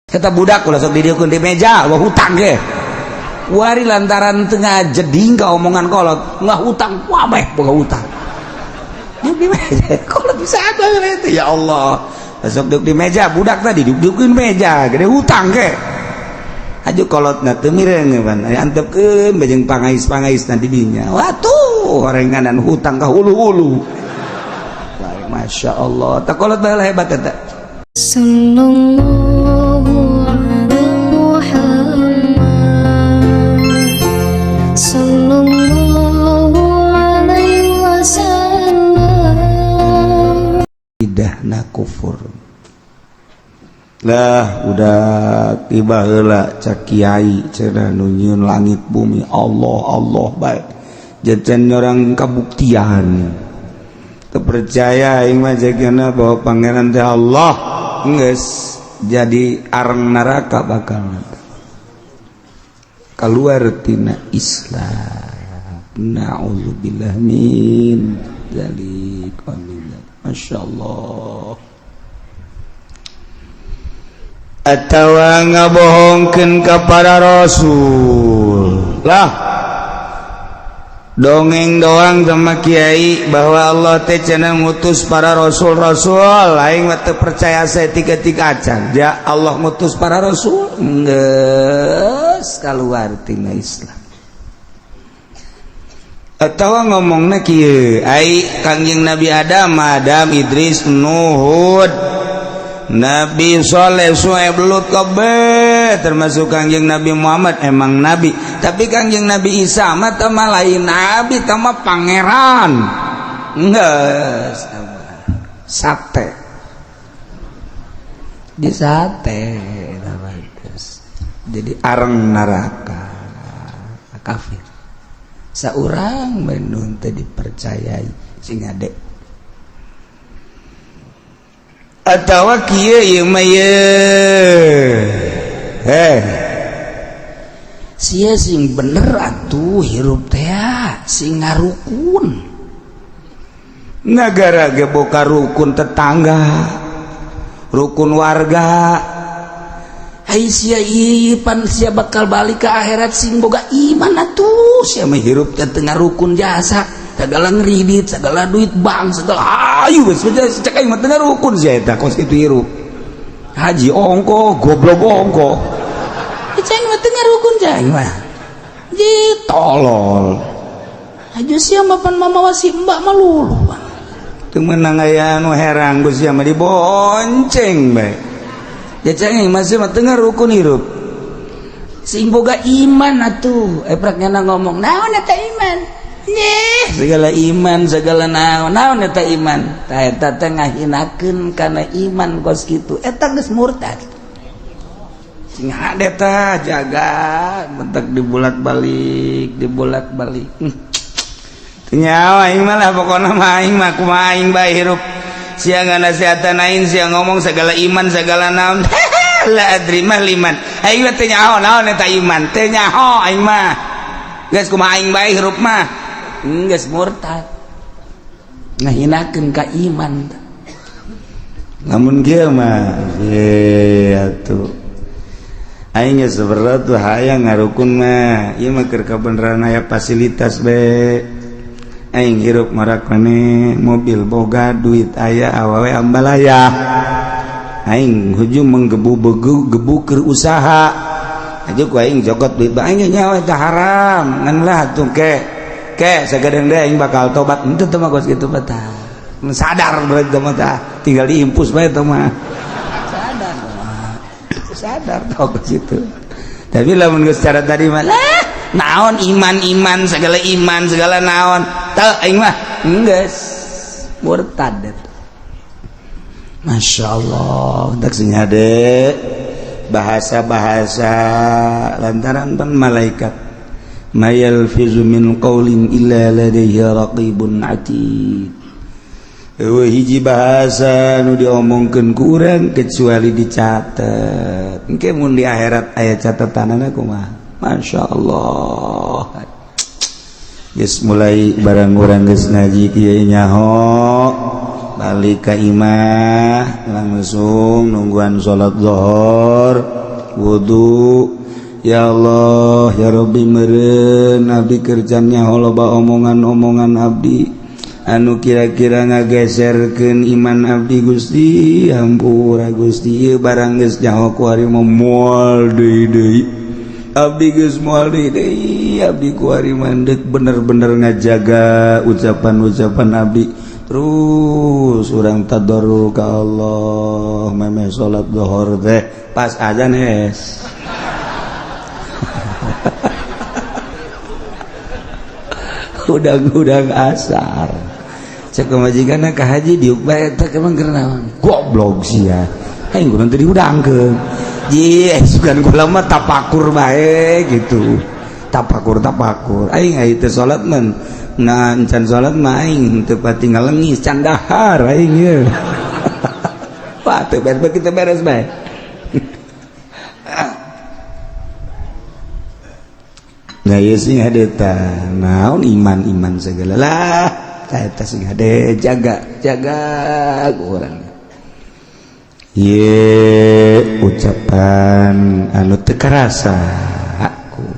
Eta budak ulah sok didieukeun di meja, wah hutang ge. Wari lantaran tengah jeding ka omongan kolot, nggak hutang, wabeh boga hutang. Duduk di meja, kolot bisa apa itu ya Allah. Sok duduk di meja, budak tadi duduk meja, gede hutang ge. Aju kolot na teu mireng pan, antepkeun bejeng pangais-pangais nanti dinya. Watuh, horenganan hutang ka hulu-hulu. Masya Allah, tak kolot baheula hebat eta. Sallallahu ala Muhammad Sallallahu alaihi wasallam. Idahna kufur lah udah tiba heula cak kiai cenah nu nyieun langit bumi Allah Allah baik jajan orang kabuktian terpercaya aing mah jagana bahwa pangeran teh Allah geus jadi arang neraka bakal keluar tina Islam. Na'udzubillah min dzalik wa min dzalik. Masya Allah. Atawa ngabohongkeun ka para rasul lah, dongeng doang sama kiai bahwa Allah teh cenah ngutus para rasul-rasul, aing mah teu percaya saeutik-eutik acan. Ya Allah ngutus para rasul, geus kaluar tina Islam. Atawa ngomongna kieu, ai Kangjeng Nabi Adam, Adam, Idris, Nuh, Nabi Soleh, Suhaib, Lut kabeh, termasuk Kangjeng Nabi Muhammad emang nabi, tapi Kangjeng Nabi Isa mah teh mah lain nabi, teh mah pangeran. Geus sate di sate jadi areng neraka, kafir saurang bandung teh dipercayai sing ade. Atawa kieu ieu mah ye, heh sia sing bener atuh hirup teh sing ngarukun negara ge boka rukun tetangga, rukun warga. Ai sia ieu pan sia bakal balik ke akhirat, sing boga iman atuh. Sia mah hirup teh teu ngarukun jasa, segala ngeridit, segala duit bank, segala ayu geus cek aing mah teu ngarukun sia eta kos kitu hirup. Haji ongko, goblok ongko. Cek aing mah teu ngarukun cek aing mah. Ji tolol. Haji sia mah pan mamawa si mbak mah lulu. Teu meunang aya anu herang ku sia mah dibonceng bae. Ya cek aing mah sia mah teu ngarukun hirup. Sing boga iman atuh. Eprak nyana ngomong, naon eta iman? Nyeh, segala iman, segala naon naon eta iman. Tah eta teh ngahinakeun kana iman kos kitu. Eta geus murtad. Sing hade tah jaga bentak dibolak-balik, dibolak-balik. Teu nyawa aing mah lah, pokona mah aing mah kumaha aing bae hirup. Sia nganasehatan aing, sia ngomong segala iman, segala naon. La adri mah liman. Aing mah teu nyaho naon eta iman. Teu nyaho aing mah. Geus kumaha aing bae hirup mah. Geus murtad. Ngahinakeun ka iman. Lamun kieu mah ye atuh. Aing geus berat tuh hayang ngarukun mah. Ieu mah keur kabeneran aya fasilitas be. Aing hirup marak maneh, mobil boga, duit aya, awewe ambalaya. Aing hujung menggebu-gebu gebu keur usaha. Aja ku aing jogot duit bae aing nyawa eta haram. Ngan lah tuh ke. Ke sagadeng deui aing bakal tobat. Henteu teh mah kos kitu mah tah. Sadar berarti mah tah. Tinggal diimpus bae teh mah. Sadar. Sadar tau ke situ. Tapi lamun geus secara tadi mah lah naon iman-iman segala iman segala naon. Teu aing mah geus murtad eta. Masya Allah, tak sing hade bahasa-bahasa lantaran pan malaikat ma yalfizu min qaulin illa ladaihi raqibun atid. Eueuh hiji bahasa nu diomongkeun ku urang kecuali dicatet. Engke mun di akhirat aya catatanana kumaha? Masya Allah. Geus mulai barang urang geus ngaji kieu nyaho balik ka imah langsung nungguan salat zuhur. Wudu. Ya Allah ya Rabbi, meureun abdi kerjanya loba omongan-omongan abdi anu kira-kira ngageserkeun iman abdi. Gusti, hampura Gusti. Ieu barang geus nyaho ku ari moal deui deui abdi, geus moal deui deui abdi ku ari mandek bener-bener ngajaga ucapan-ucapan abdi. Terus urang tadarru ka Allah memeh salat zuhur teh, pas azan hes udang-udang asar. Cek pamajikanna ka haji diuk bae eta emang keur naon? Goblok sia, aing kudu teu diudangkeun. Ji, sugan kula mah tapakur bae gitu, tapakur tapakur. Aing aya teu salat mah, nah encan salat mah aing teu pati ngalengis, can dahar aing ye. Wah, teu beres kita beres bae. Nah, ieu sing hade tah naon iman-iman segala lah eta sing hade jaga jaga urang. Ye ucapan anu teu karasa ku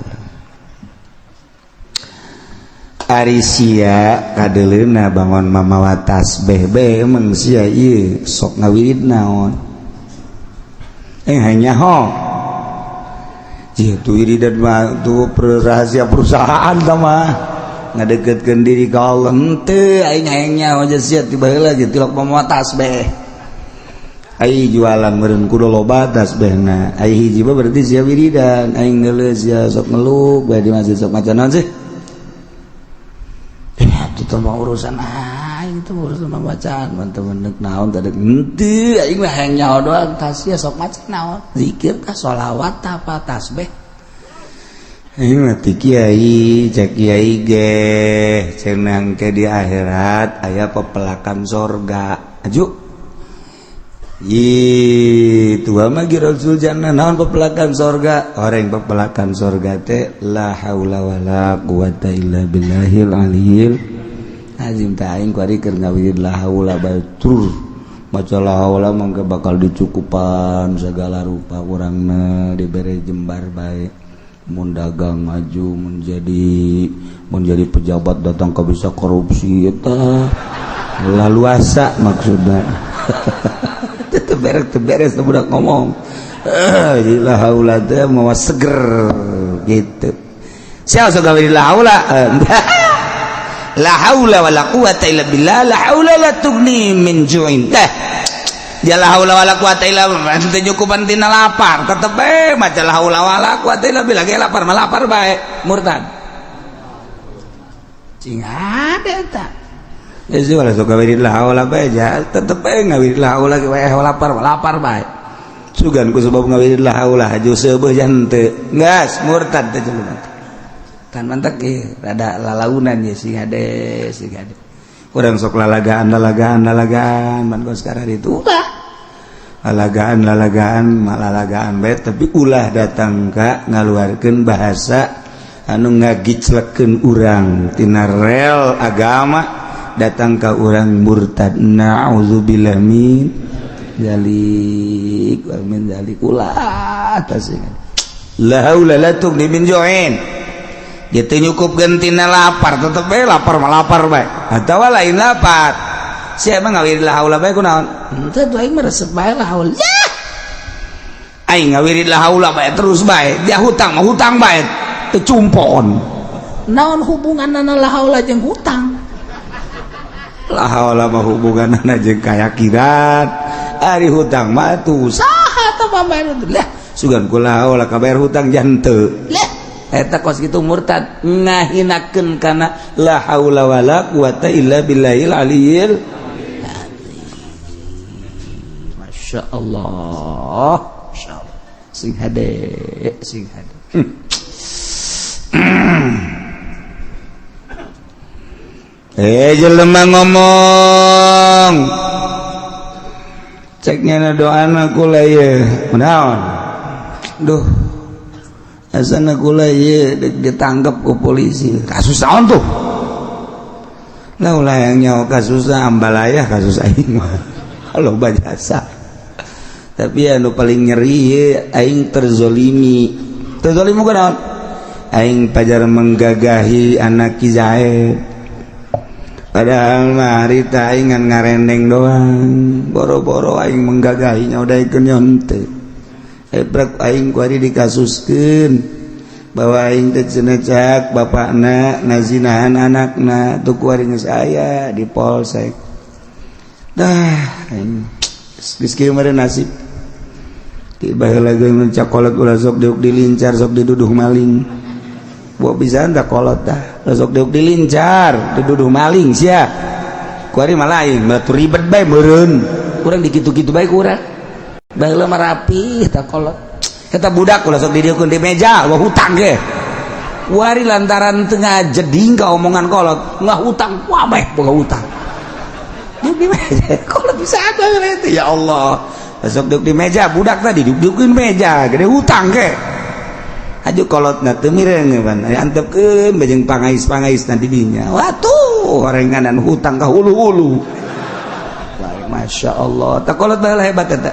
ari sia kadeuleuna bangon mamawa tasbih be emang sia ieu sok ngawirid naon hanya ho itu wiridan mah tuh rahasia perusahaan mah ngadeketkeun diri ka Allah henteu aing hayang nyaho sia tiba heula ge tilok mamawa tasbih. Ai jualan meureun kudu loba tasbihna, ai hiji mah berarti sia wiridan. Aing ngeuleuh sia sok ngeluk bae di masjid sok maca naon sih itu mah urusan aing, itu urusan bacaan teman-teman naon tadi henteu aing mah hayang nyaho doang. Tas sia sok maca naon, zikir tah, sholawat tah, apa tasbih. Aing mah ti kiai, cek kiai ge cenah ke di akhirat aya pepelakan sorga aju. Ih, tua mah Rasul jannah naon pepelakan sorga? Orang pepelakan sorga teh la haula wala quwata illa billahil aliyil azim. Tah aing ku ari keur ngawirid la haula batur maca la haula mangga bakal dicukupan segala rupa urangna, dibere jembar bae, mun dagang maju, menjadi pejabat datang ka bisa korupsi eta laluasa maksudna. Teu beres teu beres teu budak ngomong la haula teh mawa seger gitu. Sia sok gawe la haula la haula wala quwata illa billah la haula la tughni min ju'in. Teh dia la haula wala quwata illa billah teu nyukupan tina lapar tetep bae maca la haula wala quwata illa billah ge lapar mah lapar bae murtad cing hade eta. Geus wala sok gawe la haula bae ja tetep bae ngawirid la haula ge wae lapar mah lapar bae sugan ku sebab ngawirid la haula haju seubeuh jan teu geus murtad teh jelema. Kan mantak ge rada lalaunan ye sing hade sing hade urang sok lalagaan lalagaan lalagaan man kos sekarang itu ulah lalagaan lalagaan malalagaan bae tapi ulah datang ka ngaluarkeun bahasa anu ngagiclekeun urang tina rel agama datang ka urang murtad. Na'udzubillah min dzalik wa min dzalik ulah tasing la haula la tughni min ju'in. Gitu nyukup gentina lapar tetep bae lapar mah lapar bae atawa lain lapar sia mah ngawirid la haula bae kunaon henteu tuh aing mah resep bae la haula aing ngawirid la haula bae terus bae dia hutang mah hutang bae teu cumpon naon hubunganna la haula jeung hutang? La haula mah hubunganna jeung kayakinan, ari hutang mah tuh saha tah pambayar lah sugan ku la haula kabayar hutang janteu lah eta kos kitu murtad ngahinakeun kana la haula wala quwata illa billahil aliyil azim. Masya Allah, masya Allah, sing hade sing hade. Jelema ngomong ceknya doana kula ieu naon duh asana kula ieu ditangkap ku polisi kasus naon tuh lah ulah yang nyawa kasus ambalaya kasus aing mah loba jasa. Tapi anu paling nyeri aing terzolimi. Terzolimi kunaon? Aing pajar menggagahi anak Ki Zaid. Padahal mah harita aing ngan ngarendeng doang. Boro-boro aing menggagahinya udah ikeun nyonte. Ebrek aing ku ari dikasuskeun bahwa aing teh cenah cak bapakna ngazinahan anakna tuh ku ari geus aya di polsek. Dah aing geus kieu mah nasib. Ti baheula ge mun cakolot ulah sok diuk dilincar sok diduduh maling. Buat bisa dah kolot dah. Ulah sok diuk dilincar diduduh maling sia. Ku ari mah lain, batu ribet bae meureun. Urang dikitu-kitu bae ku urang. Baheula mah rapi tah kolot. Eta budak ulah sok didieukeun di meja, wah hutang ge. Wari lantaran tengah jeding ka omongan kolot, nggak hutang, wabeh boga hutang. Diuk di meja, kolot bisa ada itu ya Allah. Sok diuk di meja, budak tadi diuk-diukeun meja, gede hutang ge. Aju kolotna teu mireng pan, antepkeun bajeng pangais-pangais nanti dinya. Watuh, horenganan hutang ka hulu-hulu. Masya Allah, tak kolot baheula hebat eta.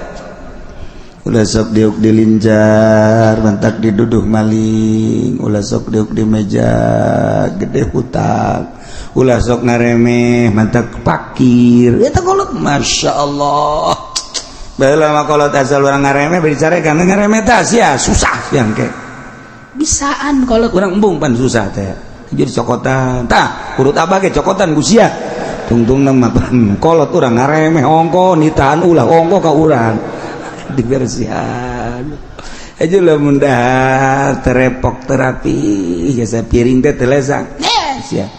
Ulah sok diuk dilincar, mantak diduduh maling, ulah sok diuk di meja, gede hutang. Ulah sok ngaremeh, mantak pakir. Eta kolot, Masya Allah. Baheula mah kolot asal urang ngaremeh bicara kan ngaremeh tah sia susah yang ke. Bisaan kolot urang embung pan susah teh. Jadi cokotan. Tah, urut abah ge cokotan ku sia. Tungtungna mah pan kolot urang ngaremeh ongko nitahan ulah ongko ka urang. Dibersihan. Aja lamun dahar terepok terapi jasa piring teh teu lesang. Sia.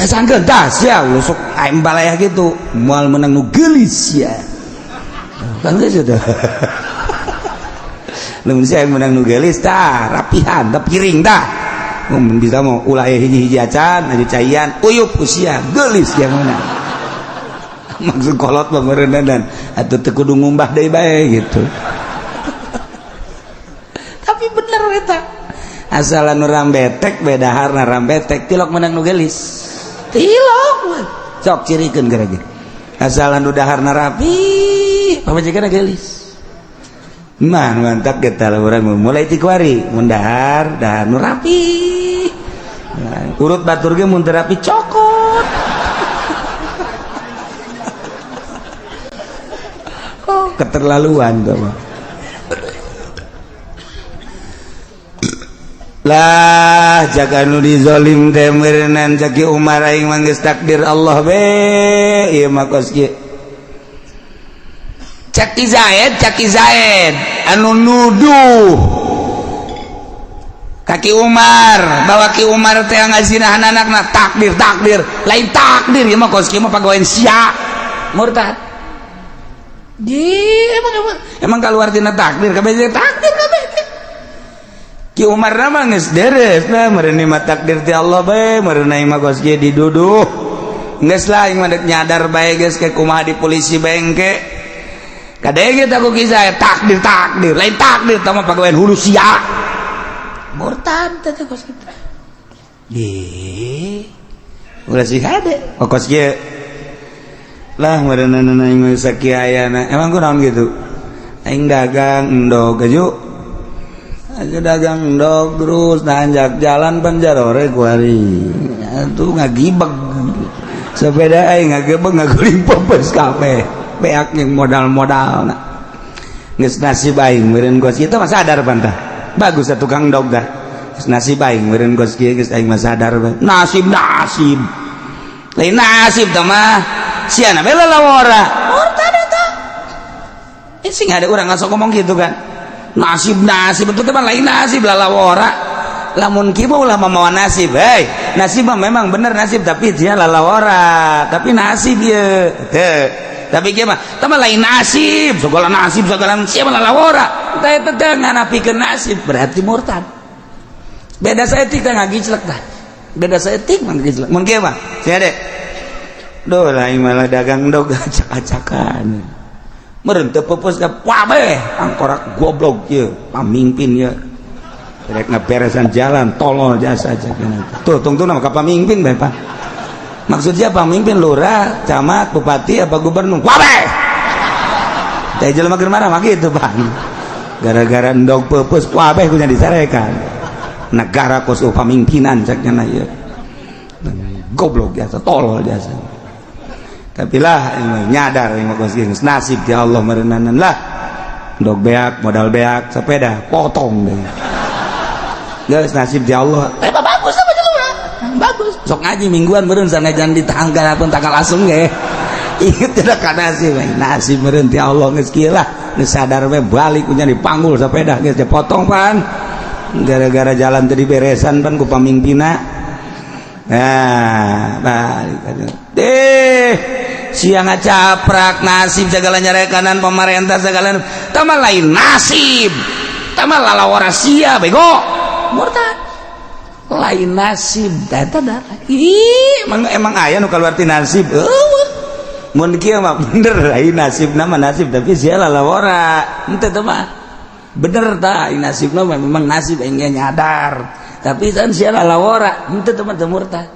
Lesangkeun tah sia ulah sok aing balayah gitu. Moal meunang nu geulis sia. Kan geus teh. Lamun sia meunang nu geulis tah rapihan tah piring tah. Mun bisa mau ulah aya hiji-hiji acan aju caian uyup ku sia geulis sia meunang. Maksud kolot mah meureunna atuh teu kudu ngumbah deui bae gitu. Tapi bener eta. Asal anu rambetek beda harna rambetek tilok meunang nu geulis. Tilok. Sok cirikeun geura ge. Asal anu daharna rapi, pamajikanna geulis. Mah mantap kita lah urang mulai ti kuari mun dahar dahar nu rapi. Urut batur ge mun teu rapi cokot. Oh, keterlaluan tuh mah. Lah jaga nu dizolim teh meureunnan caki Umar aing mah geus takdir Allah be ieu mah kos kieu. Caki Zaid anu nuduh kaki Umar bahwa Ki Umar teh ngazinahan anakna takdir takdir lain takdir ieu mah kos kieu mah pagawean sia murtad. Di emang emang keluar tina takdir kabeh takdir kabeh. Ki Umar mah geus deres lah meureun mah takdir ti Allah bae meureun mah kos kieu diduduh. Geus lah aing mah deuk nyadar bae geus ke kumaha di polisi bae engke. Kadenge tah ku kisah takdir takdir lain takdir tah mah pagawean hulu sia. Murtad teh kos kitu. Ih. Ulah sih hade. Oh kos kieu. Lah meureunna aing mah sakieu ayana. Emang kunaon gitu? Aing dagang endog aju. Aja dagang endog terus nanjak jalan panjarore ku ari. Atuh ngagibeg. Sepeda aing ngagebeg ngaguling popes kabeh. Beak jeung modal-modalna. Geus nasib aing meureun kos kieu mah sadar pan tah. Bagus atuh tukang endog tah. Geus nasib aing meureun kos kieu geus aing mah sadar bae. Nasib nasib. Lain nasib tah mah. Sia na bae lalawora. Murtad eta. Sing ada urang ngasok ngomong gitu kan. Nasib nasib itu mah lain nasib lalawora. Lamun kieu mah ulah mamawa nasib. Hei, nasib mah memang bener nasib tapi dia lalawora. Tapi nasib ieu. Teu. Tapi kieu mah tah mah lain nasib, segala nasib segala sia mah lalawora. Tah eta teh nganapikeun nasib berarti murtad. Beda saeutik teh ngagijlek tah. Beda saeutik mah ngagijlek. Mun kieu mah sia de. Duh lain malah dagang dog acak-acakan. Meureun teu peupeus ka wabeh angkorak goblok ieu pamimpin ieu. Rek ngaberesan jalan tolol jasa aja. Tuh tungtungna mah ka pamimpin bae Pak. Maksudnya pamimpin lurah, camat, bupati apa gubernur? Wabeh. Teh jelema keur marah mah kitu, Bang. Gara-gara endog peupeus kabeh kunya dicarekan. Negara kos pamimpinan cek nya ieu. Goblok biasa, tolol biasa. Tapi lah nyadar mah kos geus nasib ti Allah meureunanan lah. Endog beak, modal beak, sepeda potong deh. Geus nasib ti Allah. Eh bagus apa jelema? Bagus. Sok ngaji mingguan meureun sanajan di tanggal pun tanggal asem ge. Inget tidak ka nasib, nasib meureun ti Allah geus kieu lah. Geus sadar we balik kunya dipanggul sepeda geus dipotong pan. Gara-gara jalan tadi beresan pan ku pamimpina. Nah, balik deh. Siang ngacaprak nasib segala nyarekanan pemerintah segala tama lain nasib. Tama lalawara sia bego. Murtad. Lain nasib eta dah. Ih, emang emang aya nu kaluar ti nasib. Eueuh. Mun kieu mah bener lain nasib nama nasib tapi sia lalawara. Henteu teh mah. Bener tah nasibna mah memang nasib aing nyadar. Tapi kan sia lalawara, henteu teh mah teu murtad.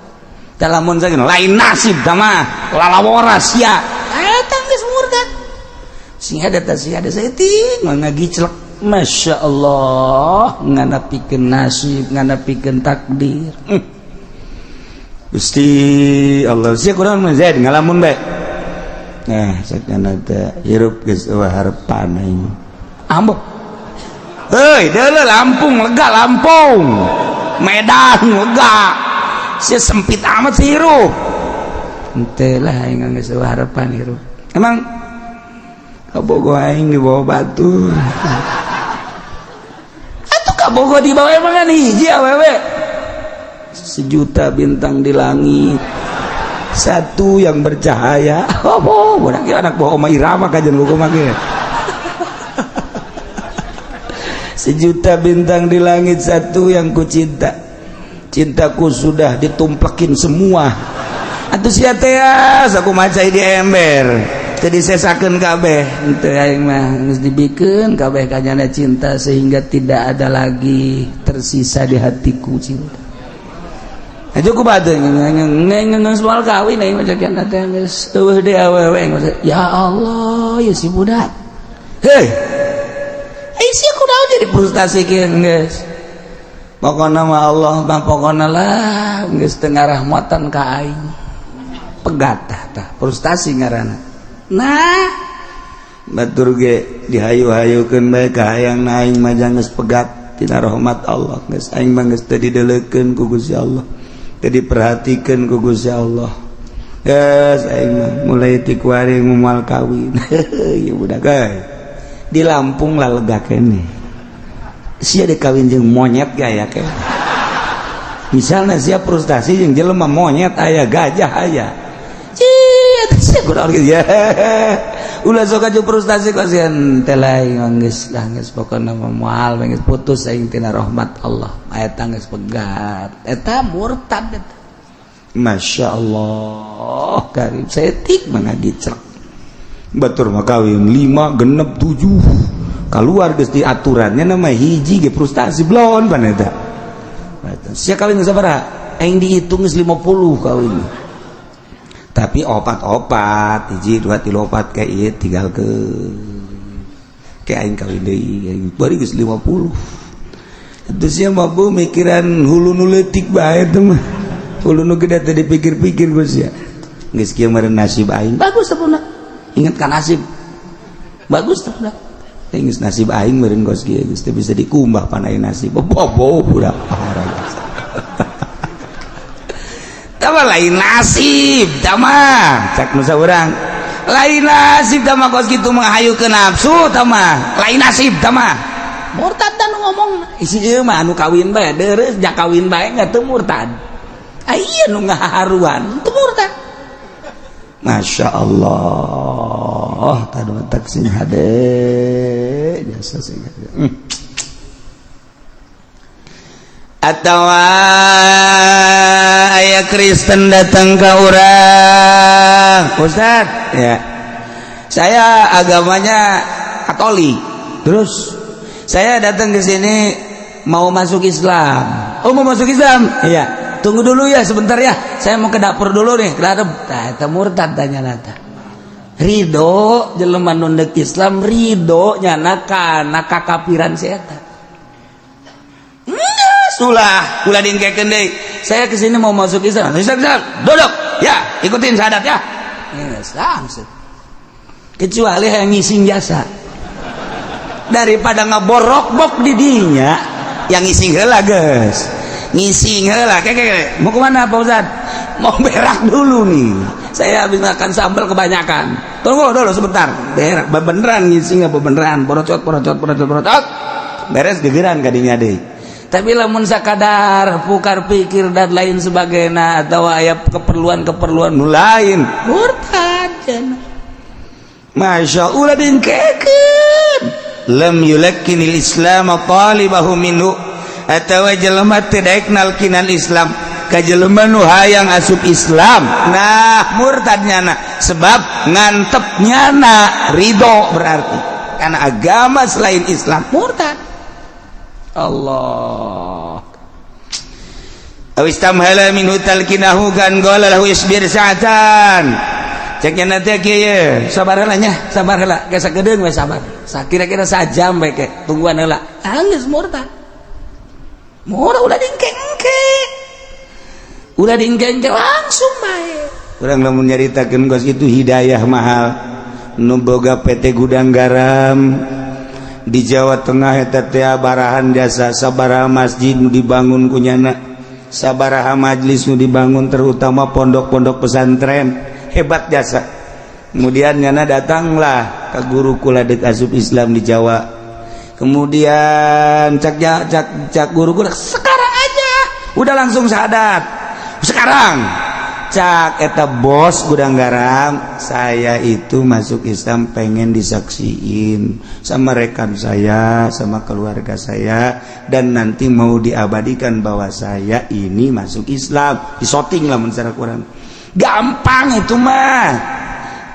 Tah lamun sakieu lain nasib tah mah lalawara sia. Eta geus murtad. Sing ada tah sing ada saeutik mah ngagiclek. Masya Allah nganapikeun nasib nganapikeun takdir. Gusti Allah sia kurang mah Zaid ngalamun bae. Nah sakana teh hirup geus eueuh harepan aing. Ambek. Heuy deuleu Lampung lega Lampung. Medan lega. Sia sempit amat sih hirup. Henteu lah aing geus eueuh harepan hirup. Emang kabogoh aing dibawa batur. Atuh kabogoh dibawa emang kan hiji awewe. Sejuta bintang di langit, satu yang bercahaya. Oh, budak anak bawa Oma Irama kajian gua mah. Sejuta bintang di langit, satu yang ku cinta. Cintaku sudah ditumplekin semua. Atuh sia teh aku macai di ember. Teu disesakeun kabeh. Henteu aing mah geus dibikeun kabeh kanyana cinta sehingga tidak ada lagi tersisa di hatiku cinta. Aja ku bade ngeung soal kawin aing mah cek teh geus eueuh deui awewe. Ya Allah, ya si budak. Hei. Eh sia kunaon jadi frustasi kieu geus. Pokona mah Allah mah pokona lah geus teu ngarahmatan ka aing. Pegat tah tah frustasi ngaranna. Nah, batur ge dihayu-hayukeun bae ka hayang aing mah geus pegat tina rahmat Allah geus aing mah geus teu dideleukeun ku Gusti Allah. Teu diperhatikeun ku Gusti Allah. Geus aing mah mulai ti kuari moal kawin. Ieu budak euy. Di Lampung lah lega keneh. Sia dikawin jeung monyet ge aya keneh. Misalnya sia frustasi jeung jelema monyet aya gajah aya. Cia sia kunaon kieu ya. Ulah sok aju frustasi kasihan teh lain geus lah geus pokona mah moal geus putus aing tina rahmat Allah. Eta geus pegat. Eta murtad eta. Masya Allah karim saeutik mah ngagicrek. Batur mah kawin 5 genep 7 keluar geus di aturannya nama hiji ge frustasi blon pan eta. Sia kawin sabaraha? Aing dihitung geus 50 kawin. Tapi opat-opat, hiji dua tilu opat kayak ieu tinggal ke kayak aing kawin deui aing bari geus 50. Itu sia mah bu mikiran hulu nu leutik bae teh mah. Hulu nu gede teh dipikir-pikir geus sia. Geus kieu meureun nasib aing. Bagus teh budak. Ingat kan nasib. Bagus teh budak. Geus nasib aing meureun geus kieu geus teu bisa dikumbah pan aing nasib. Bobo budak parah. Tama lain nasib tama cak nu saurang. Lain nasib tama kos kitu menghayu ke nafsu tama. Lain nasib tama. Murtad dan ngomong isi ieu mah anu kawin bae deureuh ja kawin bae enggak teu murtad. Aya nu ngaharuan teu murtad. Masya Allah tadu tak sing hade jasa sing hade. Atau aya Kristen datang ke urang, Ustad ya, saya agamanya Katolik, terus saya datang ke sini mau masuk Islam. Oh, mau masuk Islam? Iya. Tunggu dulu ya sebentar ya, saya mau ke dapur dulu nih, ke dapur. Tah, eta murtad tanya nata. Ridho jelema nu deuk Islam, ridho nyana kana kakapiran si eta. Geus ulah, ulah diengkekeun deui. Saya kesini mau masuk Islam. Islam, Islam. Duduk. Ya, ikutin syahadat ya. Geus langsung. Kecuali yang ngising jasa. Daripada ngaborok-bok di dinya, yang ngising heula geus. Ngising heula. Kayak mau kemana, Pak Ustad? Mau berak dulu nih. Saya habis makan sambal kebanyakan. Tunggu dulu sebentar. Berak, beneran ngising apa beneran? Porocot, porocot, porocot, porocot. Beres gegeran kadinya deh. Tapi lamun sakadar pukar pikir dan lain sebagainya atau aya keperluan-keperluan nu lain, Murtad cenah. Masya Allah, diengkekeun. Lam yulakkinil Islam talibahu minhu, atawa jelema teu daek nalkinan Islam ka jelema nu hayang asup Islam. Nah, murtad nyana sebab ngantep nyana ridho berarti karena agama selain Islam. Murtad. Allah. Aw istamhala minhu talkinahu kan qala lahu isbir sa'atan. Cek nya nanti kieu, sabar heula nya, sabar heula, geus sakedeung we sabar. Sakira-kira sajam bae ke, tungguan heula. Anggeus murtad. Murah ulah diengke-engke. Ulah diengke-engke. Langsung bae. Urang lamun nyaritakeun gos itu hidayah mahal. Nu boga PT Gudang Garam di Jawa Tengah eta teh barahan jasa, sabaraha masjid nu dibangun ku nyana, sabaraha majlis nu dibangun, terutama pondok-pondok pesantren, hebat jasa. Kemudian nyana datanglah ke guru kula deuk asup Islam di Jawa. Kemudian cak cak cak guru kula, sekarang aja udah langsung syahadat sekarang. Cak eta bos Gudang Garam, saya itu masuk Islam pengen disaksiin sama rekan saya, sama keluarga saya, dan nanti mau diabadikan bahwa saya ini masuk Islam, disoting lah secara kurang gampang. Itu mah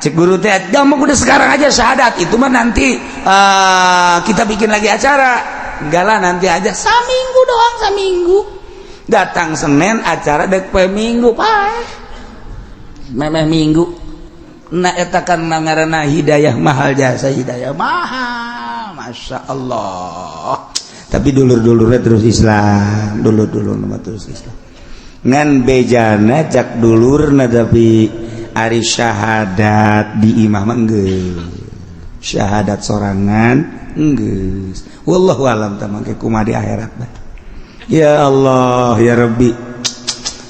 cek guru teh gampang, udah sekarang aja syahadat, itu mah nanti kita bikin lagi acara. Enggak lah, nanti aja. Saminggu doang, saminggu. Datang Senin, acara dek poe Minggu, Pak, memeh Minggu. Nah, eta kan ngaranna hidayah mahal jasa, hidayah mahal, masya Allah. Tapi dulur-dulurnya terus Islam, dulur-dulur nama terus Islam, ngan bejana cak dulurna. Tapi ari syahadat di imah mah geus syahadat sorangan geus. Wallahu alam tah mangke kumaha di akhirat bah. Ya Allah ya Rabbi.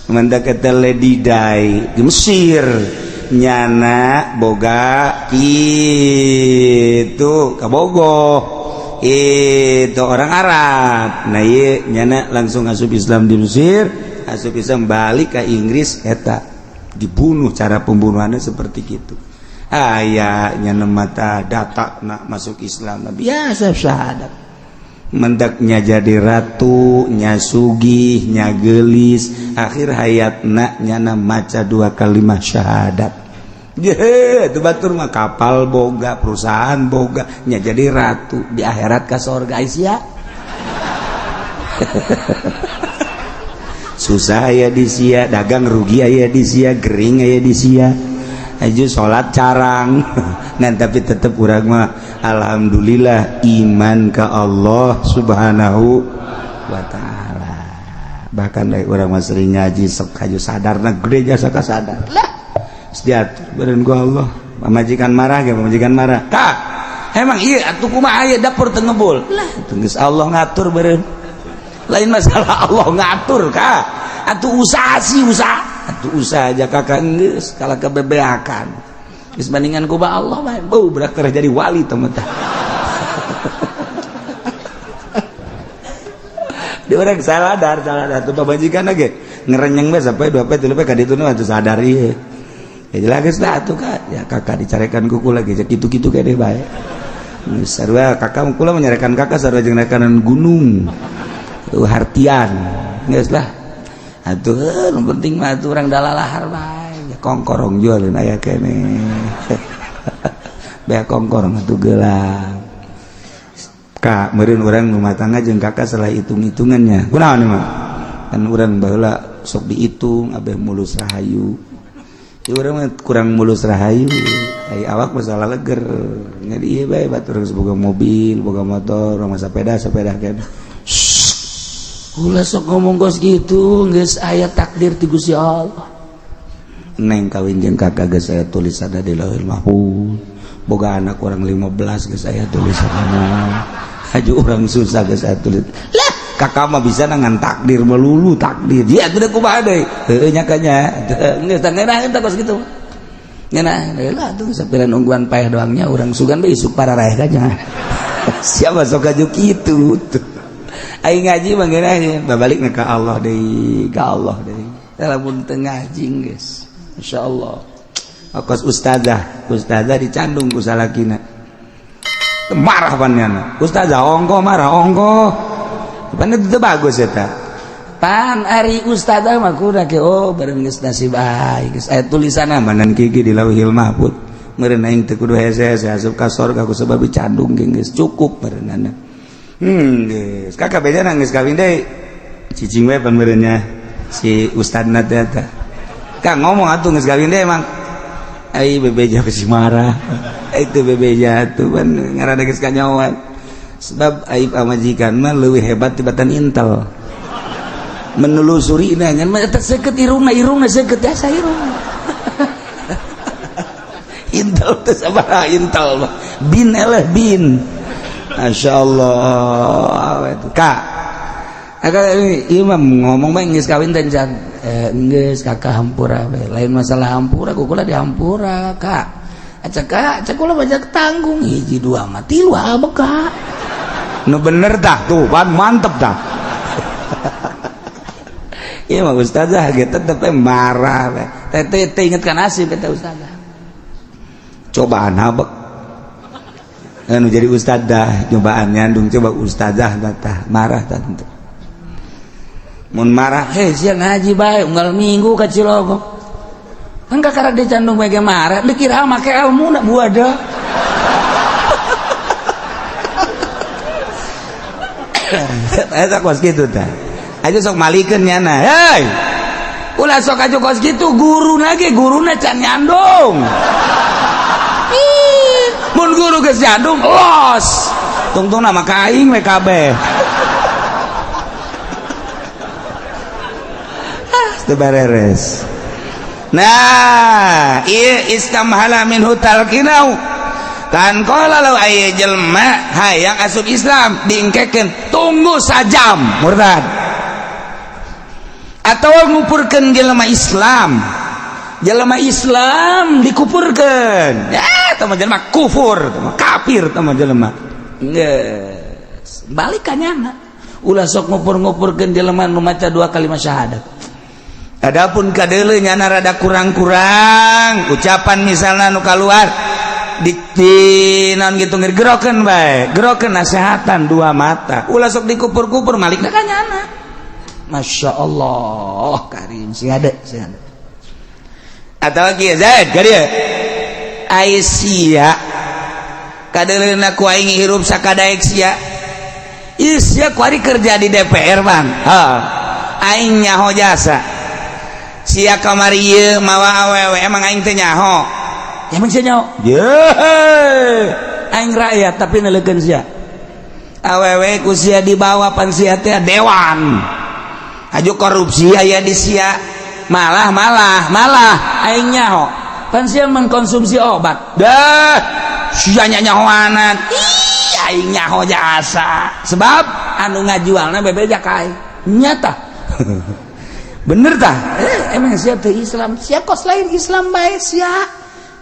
Mendak eta Lady Di di Mesir, nyana boga gitu kabogoh itu orang Arab. Nah, iya nyana langsung asup Islam di Mesir, asup Islam, balik ke Inggris, eta dibunuh. Cara pembunuhannya seperti gitu. Aya nyana mata data nak masuk Islam, nah, biasa syahadat, mendaknya jadi ratu nya, sugih nya, gelis. Akhir hayatna nyana maca dua kalimat syahadat. Ye, itu batur mah kapal boga, perusahaan boga nya, jadi ratu di akhirat, ka sorga Aisyah. Susah ya di sia, dagang rugi aya di sia, gering aya di sia, aja salat carang. Nah, tapi tetep urang mah alhamdulillah iman ke Allah Subhanahu wa Ta'ala. Bahkan dari urang mah sering ngaji, sok kaju sadar, nah, gede jasa ka sadar lah diatur badan gua Allah. Pamajikan marah ge, pamajikan marah kak, emang iya atuh kumaha aya dapur teu ngebul lah, geus Allah ngatur beureun. Lain masalah Allah ngatur kak, atuh usaha sih, usaha atuh, usaha aja kakak geus kalah kebebeakan geus bandingan ku ba Allah bae bau berak jadi wali teman tah. Di orang saladar saladar tuh pamajikan lagi ngerenyeng bae sampai dua pe tilu pe ka ditu atuh sadar ieu ya jelas geus lah atuh kak ya kakak dicarekan kuku lagi kitu-kitu kene bae. Sarua kakak kula menyarekan kakak, sarua jeung rekanan gunung hartian geus lah atuh. Nu penting mah atuh urang dalalahar bae ya, kongkorong jualin aya kene bae, kongkorong atuh gelang kak meureun urang rumah tangga jeung kakak salah hitung-hitungannya. Kunaon mah kan urang baheula sok dihitung abeh mulus rahayu. Ya, urang mah kurang mulus rahayu. Ai awak masalah leger. Jadi ieu bae batur geus boga mobil, boga motor, mah sepeda kan. Ulah sok ngomong kos gitu, geus aya takdir ti Gusti Allah. Neng kawin jeung kakak geus aya tulisanna di Lauhil Mahfuz. Boga anak orang 15 geus aya tulisanna. Haju orang susah geus aya tulis. Lah, kakak mah bisa ngan takdir melulu takdir. Dia atuh kumaha deui? Heueuh nya kanya. Geus tah ngeunah tah kos kitu. Ngeunah lah tuh sapiran ungguan paeh doangnya urang sugan bae isuk pararaeh kanya. Siapa sok aju kitu tuh. Aing ngaji mah ngeunah babalikna ka Allah deui, ka Allah deui. Lamun teu ngaji geus. Insyaallah. Kos ustazah, ustazah dicandung ku salakina. Marah pannyana. Ustazah ongko marah ongko. Pan itu bagus eta. Pan ari ustazah mah kudu ke oh bareng geus nasib aing geus aya tulisanna manan gigi di Lauhil Mahfuz. Meureun aing teu kudu hese-hese asup ka sorga ku sebab dicandung geus cukup meureunana. Geus kakak bejana geus kawin deui. Cicing we pan meureunnya si ustadna teh eta. Kang ngomong atuh geus kawin deui emang. Ai bebeja pasti marah. Itu bebeja tuh pan ngaranna geus kanyawan. Sebab aib pamajikan mah leuwih hebat tibatan intel. Menelusuri ngan mah eta seukeut irungna, irungna seukeut jasa irungna. Intel teh sabaraha intel mah. Bin eleh bin. Masyaallah kak. Aka imam ngomong bae geus kawin teh can. Geus kakak hampura we. Lain masalah hampura, kukula dihampura kak. Acak kak, cek kula banyak tanggung hiji dua mah tilu abek kak. Nu bener tah tuh, pan mantep tah. Ieu mah ustazah ge tetep marah we. Teh teh inget ka nasib eta ustazah. Cobaan habek. Anu jadi ustazah, cobaan nyandung coba ustazah tah marah tah tentu. Mun marah, heh sia ngaji bae unggal minggu ka Cilogok. Kan kakara dicandung bae ge marah, dikira make ilmu na buada. Eta kos kitu tah. Aja sok malikeun nyana. Hei. Ulah sok aju kos kitu guruna ge guruna can nyandung. Ih, mun guru geus nyandung los. Tungtungna mah ka aing we kabeh. Ah, teu bareres. Nah, ieu istamhala minhu talqinau. Kan qala law aya jelema hayang asup Islam diengkekeun tunggu sajam murtad. Atau ngupurkeun jelema Islam. Jelema Islam dikupurkeun. Ya, tah mah jelema kufur, tah mah kafir tah mah jelema. Geus, balik ka nyana. Ulah sok ngupur-ngupurkeun jelema nu maca dua kalimat syahadat. Adapun kadeuleu nyana rada kurang-kurang ucapan misalna nu kaluar di naon gitu gerokeun bae, gerokeun nasehatan dua mata. Ulah sok dikupur-kupur malikna ka nyana. Masya Allah karim sing ada sing ada. Atau kieu Zaid ka dieu. Ai sia kadeuleuna ku aing hirup sakadaek sia. Ieu sia kuari kerja di DPR bang. Heuh. Aing nyaho jasa. Sia kamari ieu mawa awewe emang aing teh nyaho. Emang sia nyaho? Ye. Aing rakyat tapi neulekeun sia. Awewe ku sia dibawa pan sia teh dewan. Aju korupsi aya di sia. Malah malah malah aing nyaho. Pan sia mengkonsumsi obat. Dah sia nyahoanan. Ih aing nyaho jasa. Sebab anu ngajualna bebeja ka aing. Nyata. Bener tah? Emang sia teh Islam? Sia kos lain Islam bae sia.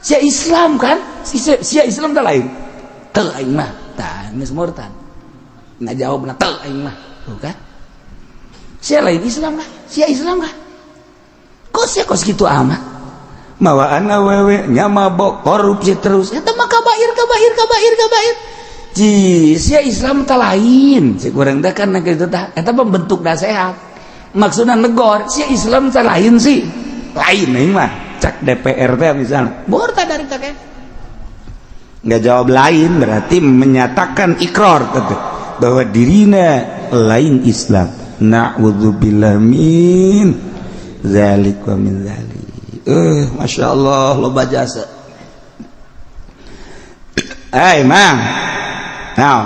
Sia Islam kan? Sia Islam teh lain. Teu aing mah. Tah geus murtad. Ngajawabna teu aing mah. Tuh kan? Sia lain Islam kah? Sia Islam kah? Kok sia kos kitu amat? Mawaan awewe nya mabok korupsi terus. Eta mah kabair kabair kabair kabair. Ji, sia Islam teh lain. Si kurang teh kan kitu tah. Eta pembentuk nasehat. Maksudna negor, sia Islam teh lain sih. Lain aing mah. Cak DPR teh misalnya. Murtad dari teh. Nggak jawab lain berarti menyatakan ikrar teh bahwa dirina lain Islam. Na'udzubillah min zalik wa min zalik. Masya Allah loba jasa. Eh, Mang. Nah.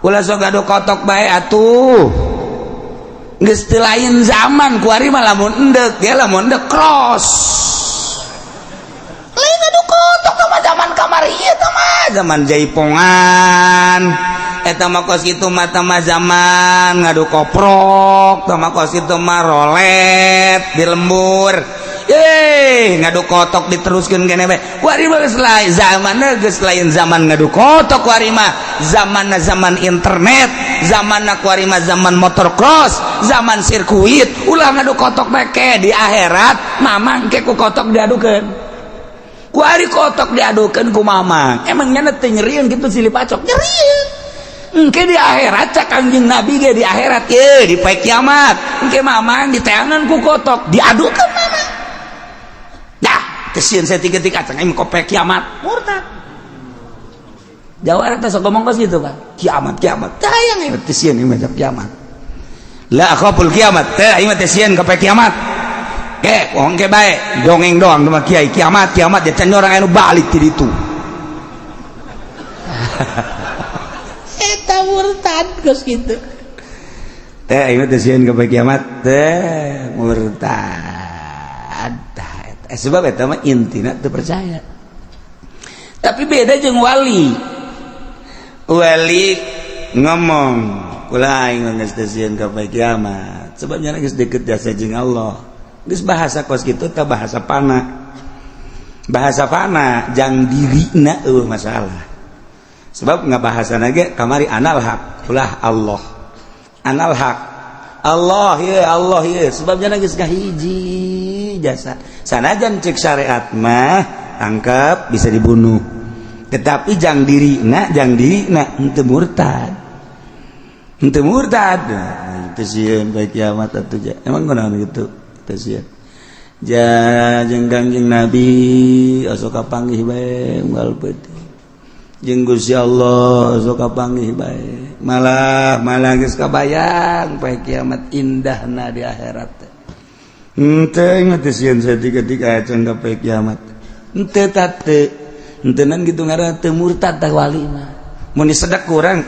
Ulah sok gaduh kotok bae atuh. Geus teu lain zaman kuari mah, lamun endek ge, lamun endek cross. Lain ngadu kotok mah zaman kamari ieu teh mah zaman jaipongan. Eta mah kos kitu mah, mah zaman ngadu koprok, tah mah kos kitu mah rolet di lembur. Eh, ngadu kotok diteruskeun kene bae. Kuari mah geus lain zamanna, geus lain zaman ngadu kotok kuari mah. Zamanna zaman internet, zamanna kuari mah zaman motor cross, zaman sirkuit. Ulah ngadu kotok bae, ke di akhirat mamang ke ku kotok diadukeun. Kuari kotok diadukeun ku mamang. Emangnya teu nyerieun kitu silih pacok? Nyerieun. Engke di akhirat, cak Kangjeng Nabi ge, di akhirat ye, di poe kiamat. Engke mamang diteangan ku kotok, diadukeun mamang. Dah, kesieun saya tiga-tiga acang aing poe kiamat. Murtad. Jawa teh sok ngomong kos gitu, Pak. Kiamat, kiamat. Tayang ieu teh sieun ieu mah kiamat. La akhaful kiamat. Teh aing mah teh sieun ka poe kiamat. Ke, wong ke bae, dongeng doang mah kiai kiamat, kiamat dia can orang anu balik ti ditu. Eta murtad geus kitu. Teh aing mah teh sieun ka poe kiamat teh murtad. Tah eta. Sebab eta mah intina teu percaya. Tapi beda jeung wali. Wali ngomong, "Kula aing mah geus teu sieun ka poe kiamat." Sebabnya geus deket jasa jeung Allah. Geus bahasa kos kitu teh bahasa fana. Bahasa fana jang dirina eueuh masalah. Sebab nggak bahasa ge kamari anal haq, ulah Allah. Anal haq. Allah ya, Allah ya, sebabnya geus kahiji jasa. Sanajan cek syariat mah tangkap bisa dibunuh. Tetapi jang dirina henteu murtad. Henteu murtad. Nah, teu sieun poe kiamat atuh ja. Emang kunaon kitu? Teu sieun. Ja jeung Kangjeng Nabi osok kapanggih bae unggal peuting. Jeung Gusti Allah osok kapanggih bae. Malah malah geus kabayang poe kiamat indahna di akhirat teh. Henteu ingat teu sieun saeutik-eutik acan ka poe kiamat. Henteu teu. Henteunan kitu ngaranna teu murtad tah wali mah. Mun disedak kurang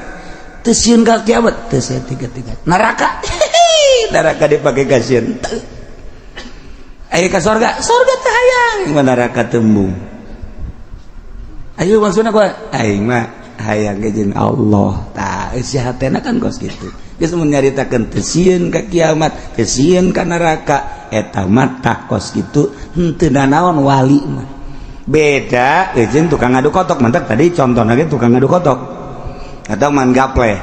teu sieun ka kiamat teu saeutik-eutik. Neraka, neraka dipake kasieun. Teu. Ayo ka sorga, sorga teh hayang, mah neraka tembung. Ayo maksudna ku aing mah hayang ge jeung Allah. Tah eusi hatena kan kos kitu. Geus mun nyaritakeun teu sieun ka kiamat, teu sieun ka neraka, eta mah tah kos kitu henteu nanaon wali mah. Beda jeung tukang ngadu kotok, mantap tadi contohna ge tukang ngadu kotok. Atau man gaple.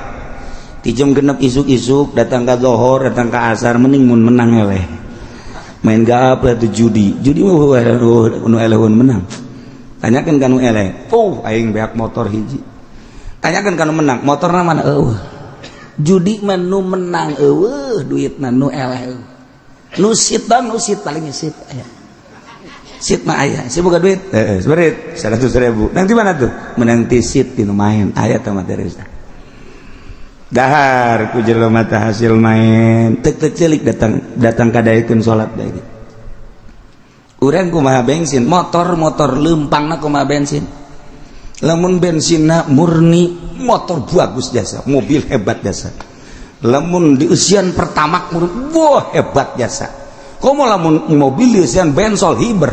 Ti jam 6 isuk-isuk datang ka zohor, datang ka asar, mending mun menang eleh. Main gaple tuh judi. Judi mah nu eleh menang. Tanyakan ka nu eleh. Oh, aing beak motor hiji. Tanyakan ka nu menang, motorna mana eueuh. Judi mah nu menang eueuh, duitna nu eleh eueuh. Nu sit bang, nu sit paling sit aya. Sit mah aya, si boga duit. Heeh, seberit 100.000. Nanti mana tuh? Menang ti sit di nu main. Aya teh materi. Dahar ku jelema teh hasil main. Tek tek celik datang datang kadaekeun salat bae. Urang kumaha bensin, motor-motor lempangna kumaha bensin. Lamun bensinna murni, motor bagus jasa, mobil hebat jasa. Lamun dieusian Pertamax murni, wah hebat jasa. Komo lamun mobil dieusian bensol hiber.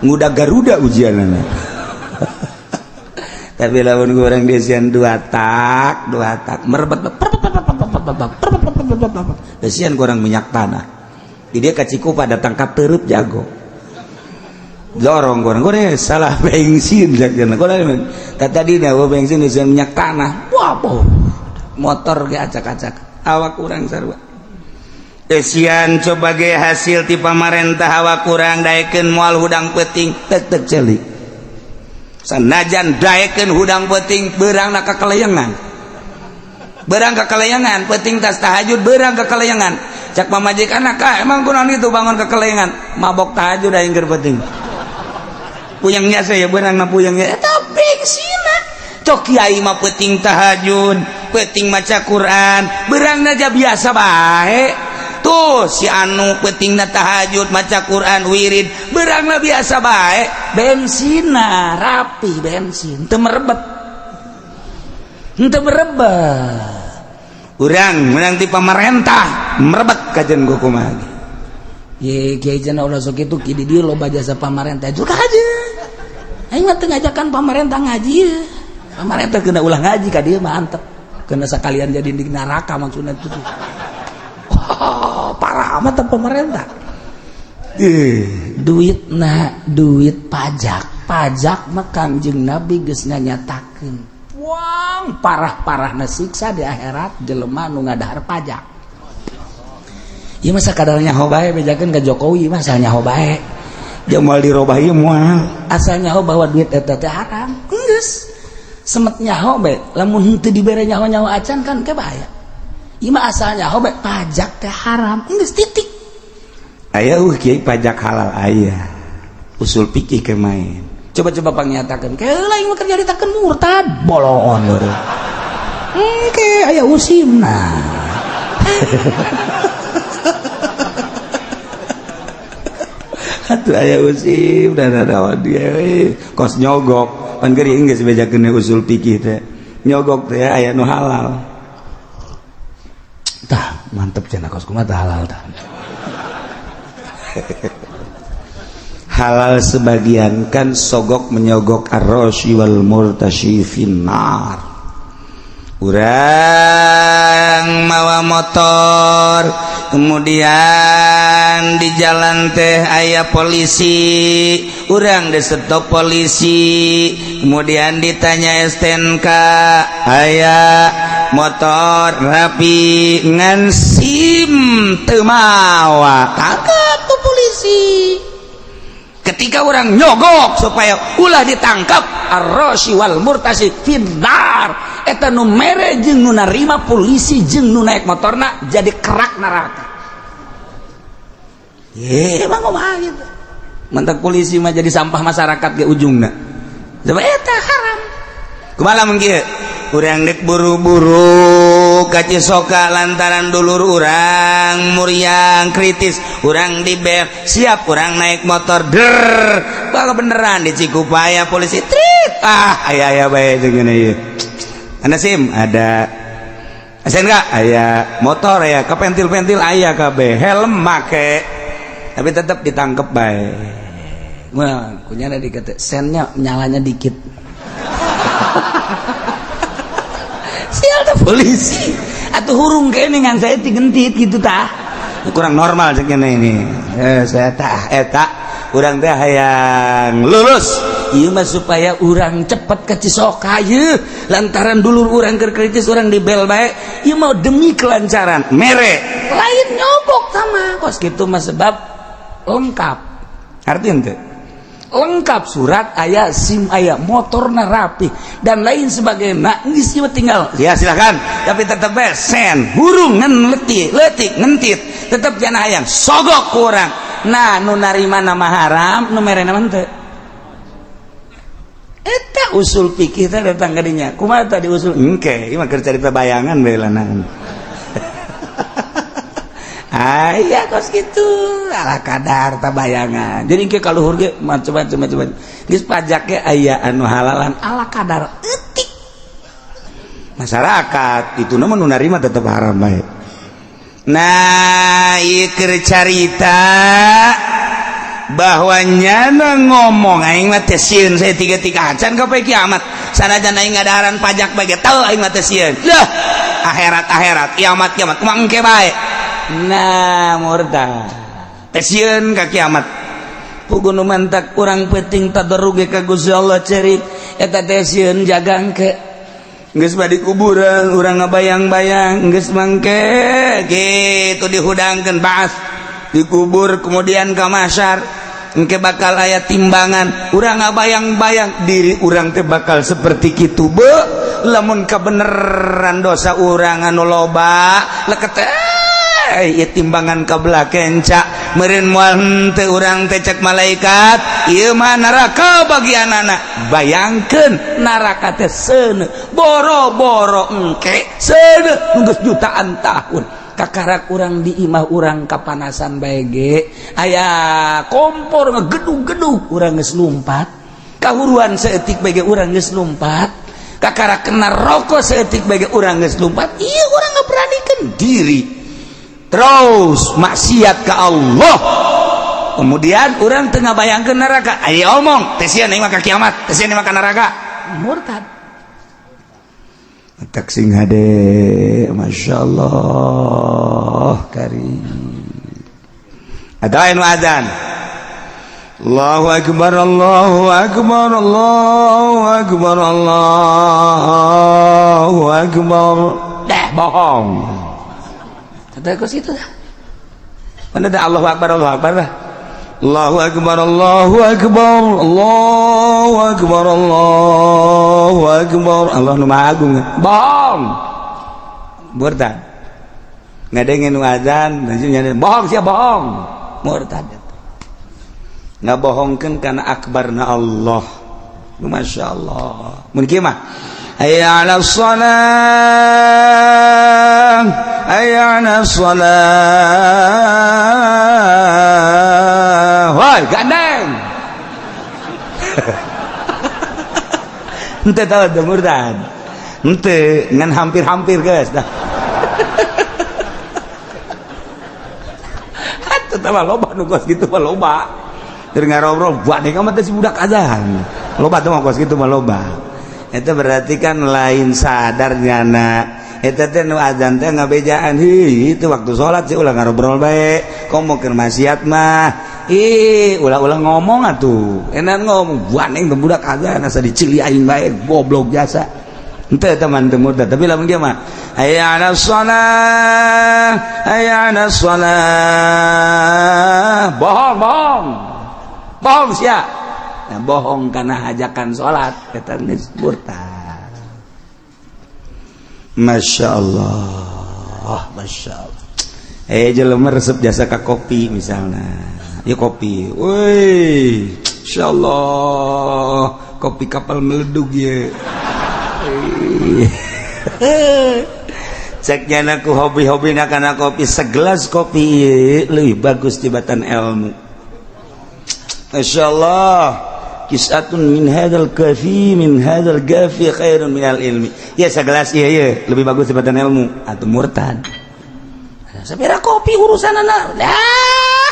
Nguda Garuda ujianana. Tapi lamun kurang dieusian dua tak, dua tak merebet, eusian kurang minyak tanah. Di dia ka Cikupa datang ka Teureub jago. Dorong kurang, kurang salah bensin jakna. Kurang tadi dah bensin eusian minyak tanah. Wah, boh. Motor ge acak-acak. Awak kurang sarua. Eusian coba ge hasil ti pamarentah awak kurang daekeun moal hudang peuting tek tek celik. Sanajan daekeun hudang peuting beurangna ka kalayangan. Beurang ka kalayangan, peuting tas tahajud beurang ka kalayangan. Cak pamajikan ka emang kunaon itu bangun ke kalayangan, mabok tahajud aing keur peuting. Puyengnya saya beurangna puyengnya eta bengsina. Cok kiai mah peuting tahajud, peuting maca Quran, beurangna aja biasa bae. Tuh si anu pentingna tahajud, maca Quran, wirid, beranglah biasa baik, bensina rapi, bensin teu merebet, henteu merebet. Urang menang ti pamarentah merebet kajen ku kumaha. Ye kiai cenah ulah sok kitu, ki di dieu loba jasa pamarentah juga aja. Aing mah teu ngajakan pamarentah ngaji ye. Pamarentah kena ulah ngaji ka dieu mah antep. Kena sekalian jadi di neraka maksudna itu. Oh, parah amat pemerintah. Duit na duit pajak, pajak mah Kangjeng Nabi geus nganyatakeun. Wang parah-parahna siksa di akhirat jelema nu ngadahar pajak. Ieu mah sakadar nyaho bae bejakeun ka Jokowi mah asal nyaho bae. Dia moal dirobah ieu moal. Asal nyaho bahwa duit eta teh haram. Geus. Semet nyaho bae, lamun henteu dibere nyaho-nyaho acan kan ke bahaya. Ieu mah asal nyaho bae pajak teh haram. Geus titik. Aya kiai pajak halal aya. Usul fikih ke main. Coba-coba pangnyatakeun. Keula ieu mah keur nyaritakeun murtad, bolongon baru. Engke aya usimna. Atuh aya usim dan ada dia kos nyogok. Pan geuring geus bejakeun usul fikih teh. Nyogok teh aya nu halal. Tah, mantep cenah kos kumaha tah halal tah. Halal sebagian kan sogok menyogok ar-rasyi wal murtasyi finnar. Urang mawa motor, kemudian di jalan teh aya polisi, urang di stop polisi, kemudian ditanya STNK, aya motor rapi ngan SIM teu mawa, tangkap ku polisi. Ketika orang nyogok supaya ulah ditangkap, ar-rasyi wal murtasyi finnar. Eta nu mere jeung nu narima polisi jeung nu naik motorna jadi kerak neraka. Ye, emang kumaha gitu. Mantak polisi mah jadi sampah masyarakat ge ujungna. Coba eta haram. Kumaha lamun kieu? Urang dek buru-buru ka Cisoka lantaran dulur urang muriang kritis, urang dibel, siap urang naik motor der, bakal beneran di Cikupaya polisi trit, ah aya aya bae jeung ieu. Anda SIM ada, SNK aya, motor aya, kepentil-pentil aya kabeh, helm make, tapi tetap ditangkep bae. Wah, kunyana dikata sennya nyalanya dikit. Sial tuh polisi atau hurung kene ngan saya digentit gitu tah. Kurang normal cek ini. Saya tah eta urang teh hayang lulus. Ieu mah supaya urang cepet ke Cisoka ieu lantaran dulur urang keur kritis urang dibel bae. Ieu mah demi kelancaran mere. Lain nyogok sama kos kitu mah sebab lengkap. Arti henteu? Lengkap surat aya, SIM aya, motorna rapi dan lain sebagainya. Geus ieu tinggal ya silakan, tapi tetep bae sen hurung ngan letik letik ngentit tetep jana hayang sogok ku urang. Nah nu narima nama haram, nu mere nama henteu. Eta usul fikih teh datang ka dinya. Kumaha tadi usul? Engke, ieu mah keur carita bayangan bae lanang. Aya kos kitu ala kadar ta bayangan. Jadi ke kaluhur ge macam-macam macam. Geus pajak ge aya anu halalan ala kadar eutik. Masyarakat itu nu narima tetep haram bae. Nah, ieu keur carita bahwa nyana ngomong aing mah teh sieun saya tiga-tiga acan ka poe kiamat. Sanajan aing ngadaharan pajak bae ge teu aing mah teh sieun. Lah, akhirat-akhirat, kiamat-kiamat kumaha engke bae. Nah, murtad. Teh sieun ka kiamat. Pugu nu mantak urang peuting tadarruge ka Gusti Allah cerik eta teh sieun jagangke. Geus badi kuburan urang ngabayang-bayang geus mangke kitu dihudangkeun baas dikubur kemudian ka mahsyar engke bakal aya timbangan urang ngabayang-bayang diri urang teh bakal seperti kitu be lamun kabeneran dosa urang anu loba leket ieu timbangan kabelah kenca meureun moal henteu urang teh cek malaikat ieu mah neraka bagianana. Bayangkeun neraka teh seuneu boro-boro engke seuneu geus jutaan tahun. Kakarak urang di imah urang kapanasan bae ge aya kompor ngegedug-gedug, urang geus lumpat. Kahuruan saeutik bae ge urang geus lumpat. Kakara kena rokok saeutik bae ge urang geus lumpat. Iya, urang ngaberanikan diri terus maksiat ke Allah. Kemudian urang tengah bayangkan neraka, ayo omong teh sia maka kiamat, teh sia maka neraka, murtad. Tak sing hade, Masya Allah karim. Ada anu azan, Allahu akbar, Allahu akbar, Allahu akbar, Allahu akbar. Dah bohong. Kata ke situ dah. Mana ada Allahu akbar, Allahu akbar dah. Allahu akbar, Allahu akbar, Allahu akbar, Allahu akbar. Allah nu Maha Agung. Bohong. Murtad. Ngadengin nu azan, bohong sia, bohong. Murtad. Ngabohongkeun kana akbarna Allah. Masya Allah. Mun kieu mah, hayya 'ala shalah, hayya 'ala shalah. Woi, gandeng. Henteu tahu teu murtad. Henteu, ngan hampir-hampir geus dah. Atuh tah loba nu kos kitu mah loba. Keur ngarobrol buat nih kamu teh si budak azan. Loba tuh mah kos kitu mah loba. Itu berarti kan lain sadar nyana. Eta teh nu azan teh ngabejaan, heuh itu waktu salat sih ulah ngarobrol bae. Komo keur maksiat mah. Ih, ulah-ulah ngomong atuh. Enak ngomong buaneng teh budak azan asa dicili aing bae, goblok jasa. Henteu teman teu murtad, tapi lamun dia mah hayya 'ala shalah, hayya 'ala shalah. Bohong, bohong. Bohong sia. Nah, bohong karena ajakan salat eta geus murtad. Masya Allah, Masya Allah. Jelema resep jasa ka kopi misalnya. Ya kopi. Woi, Masya Allah, kopi kapal meledug ya. Ceknya aku hobi-hobi kana kopi, segelas kopi ieu leuwih bagus tibatan ilmu. Masya Allah. Kisatun min hadzal kafi min hadzal gafi khairun minal ilmi. Ya segelas iya iya lebih bagus tibatan ilmu atau murtad. Sapira kopi urusan anak. Dah.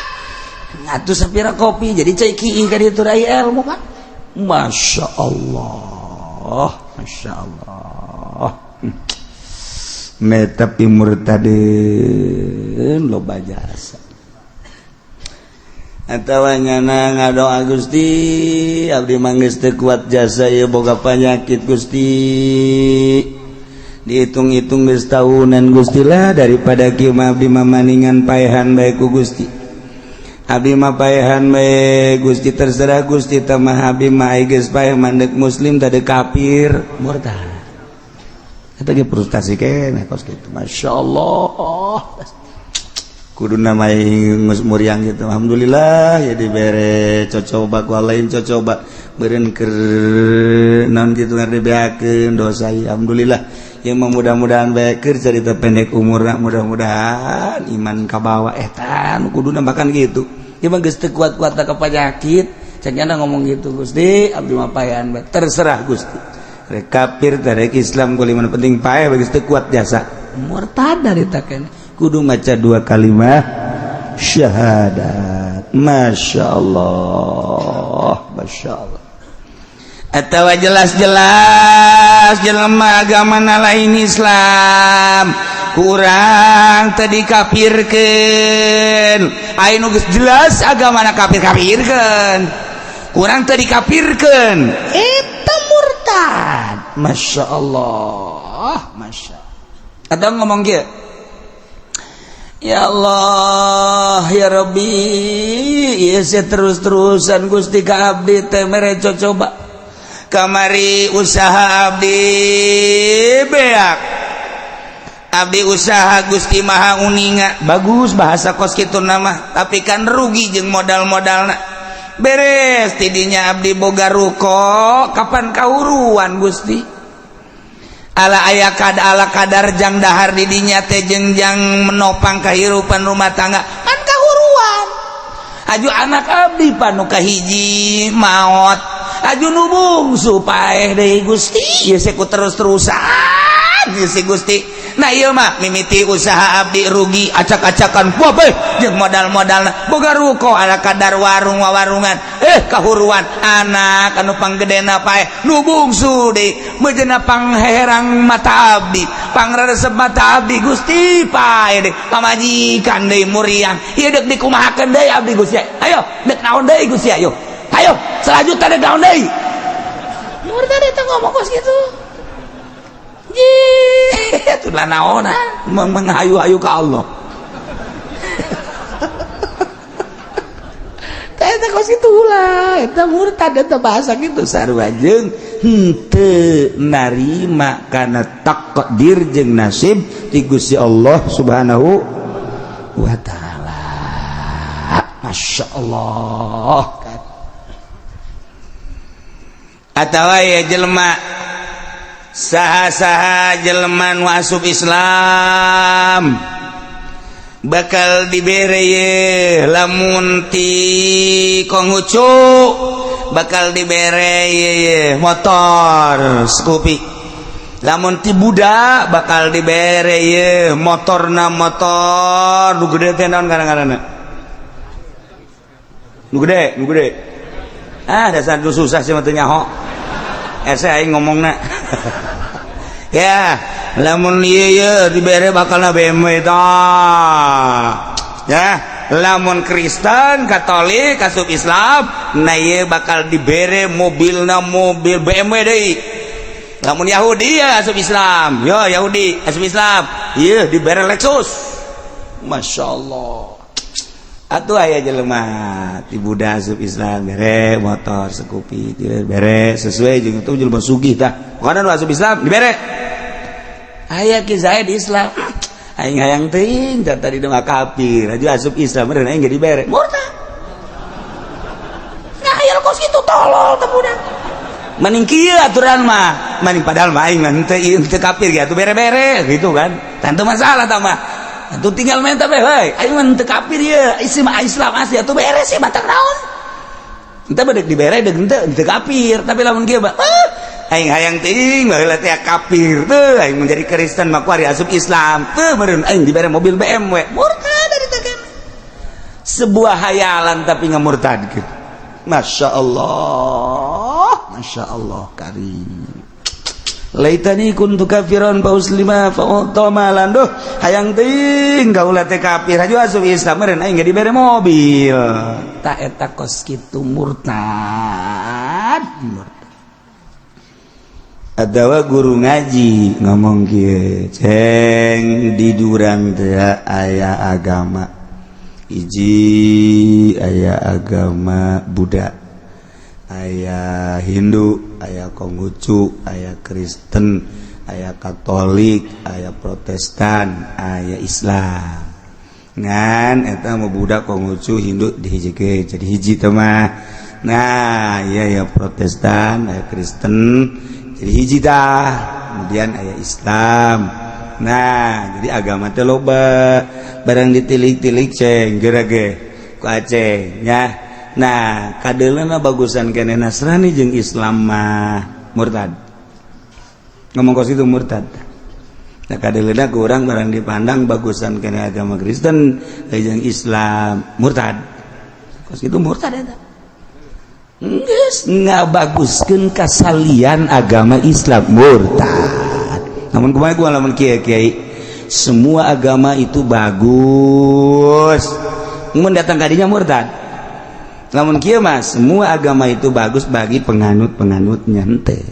Atuh sapira kopi jadi cai kieu ka ditu rai ilmu kan. Masya Allah, Masya Allah. Tapi murtadin loba jasa. Atawa nyana ngadoa, Gusti, abdi mah geus teu kuat jasa ieu, boga panyakit Gusti, dihitung-hitung geus tahunan Gusti lah, daripada kieu mah abdi mah maningan paehan bae ku Gusti, abdi mah paehan bae Gusti, terserah Gusti tah mah, abdi mah ai geus paeh mandek muslim tadi kafir, Murtad. Eta ge frustasi keneh kos kitu. Masya Allah. Kudu namai geus muriang gitu. Alhamdulillah ya dibere cocoba ku lain, cocoba beureun keur naon kitu dibeakeun dosa. Alhamdulillah ya, mudah-mudahan bae keur cerita pendek umurna, mudah-mudahan iman kabawa eta nu kuduna, bahkan gitu ya mah geus teu kuat-kuat ka penyakit, cek ngomong gitu, Gusti, abdi mah paehan bae, terserah Gusti, rek kafir rek Islam kuliman penting paeh, geus teu kuat jasa. Murtad dari taken. Kudu maca dua kalimat syahadat. Masya Allah, Masya Allah. Atau jelas-jelas jelema agama lain Islam kurang tadi kafirkeun, aya nu geus jelas agama na kafir kafirkeun, kurang tadi kafirkeun, eta murtad. Masya Allah, Masya. Atau ngomong kieu, ya Allah, ya Rabbi, ieu terus-terusan Gusti ka abdi teh mere cocoba, kamari usaha abdi beak, abdi usaha Gusti Maha uninga, bagus bahasa kos kitu nama, tapi kan rugi jeung modal-modalna. Beres tidinya abdi boga ruko, kapan kauruan Gusti? Ala aya kad ala kadar jang dahar didinya teh jeung jang menopang kehidupan rumah tangga kan kahuruan. Aju anak abdi panu kahiji maot, aju nu bungsu paeh deui. Gusti, ieu ku terus-terusan ieu si Gusti. Nah, ieu mah mimiti usaha abdi rugi acak-acakan wah jeung modal-modalna, boga ruko ala kadar warung wawarungan, kahuruan. Anak anu panggedena paeh, nu bungsu deui meujeuhna pangherang mata abdi, pangresep mata abdi. Gusti, paeh deui, pamajikan deui muriang. Ieu deuk dikumahakeun deui abdi, Gusti? Ayo, deuk naon deui, Gusti? Ayo, ayo, selanjutnya deuk naon deui? Murtad eta ngomong kos kitu. Itulah naona menghayu-hayu ke Allah. Eta kos kitu lah, eta murtad eta bahasa gitu. Sarua jeung henteu narima kana takdir jeung nasib ti Gusti Allah Subhanahu wa taala. Masya Allah. Atawa ya jelema saha-saha jelema nu asup Islam bakal dibere ye, lamun ti Konghucu bakal dibere ye, ye motor Scoopy, lamun ti Buddha bakal dibere ye motorna, motor nu gede teh naon ngaran-ngaranna, nu gede, nu gede. Ah, dasar nu susah sih mah teu nyaho ese aing ngomongna. Ya, lamun ieu ye dibere bakalna BMW tah ya. Lamun Kristen Katolik asup Islam, nah ieu bakal dibere mobilna mobil BMW deui. Lamun Yahudi ya asup Islam, yo Yahudi asup Islam ieu dibere Lexus. Masya Allah. Atuh aya jelema ti Buddha asup Islam bere motor Scoopy, bere sesuai jeung itu jelema sugih tah. Pokona nu asup Islam dibere. Aya Ki Zaid Islam, aing hayang teuing tah, tadi mah kafir, aju asup Islam meureun aing ge dibere. Murtad. Ngahayal kos kitu, tolol teh budak. Mending kieu aturan mah, mending padahal mah aing mah henteu henteu kafir ge atuh bere-bere gitu kan, tentu masalah tah mah. Atuh tinggal minta be, heuy, aing mah henteu kafir ye, isi mah Islam asli atuh bere sih, batak naon. Henteu bedek dibere deuk henteu henteu kafir, tapi lamun kieu mah, ah, aing hayang teuing baheula teh kafir teu, aing menjadi Kristen mah kuari asup Islam teu meureun aing dibere mobil BMW. Murtad dari teh. Sebuah hayalan tapi ngamurtadkeun. Masya Allah, Masya Allah karim. Laitani kuntu kafiran fa uslima fa malan. Duh, hayang teuing kaula teh kafir, aju asup Islam meureun aing ge dibere mobil. Tak eta kos kitu murtad, murtad. Atawa guru ngaji ngomong kieu, ceng di durang teh aya agama hiji, aya agama Buddha, aya Hindu, aya Konghucu, aya Kristen, aya Katolik, aya Protestan, aya Islam. Ngan eta mau Buddha, Konghucu, Hindu dihijikeun jadi hiji teh mah. Nah, iya ya, Protestan, aya Kristen jadi hiji dah, kemudian aya Islam. Nah, jadi agama teh loba, barang ditilik-tilik ceng geura ge ku Aceh nya. Nah, kadeulana bagusan kene Nasrani jeung Islam mah. Murtad ngomong kos itu, murtad. Nah, kadeulana ku urang barang dipandang bagusan kene agama Kristen jeung Islam. Murtad kos itu, murtad eta. Geus ngabaguskeun kasalian agama Islam, murtad. Namun kumaha gua lamun kiai kiai semua agama itu bagus, mun datang kadinya murtad. Lamun kieu mah semua agama itu bagus bagi penganut-penganutnya, henteu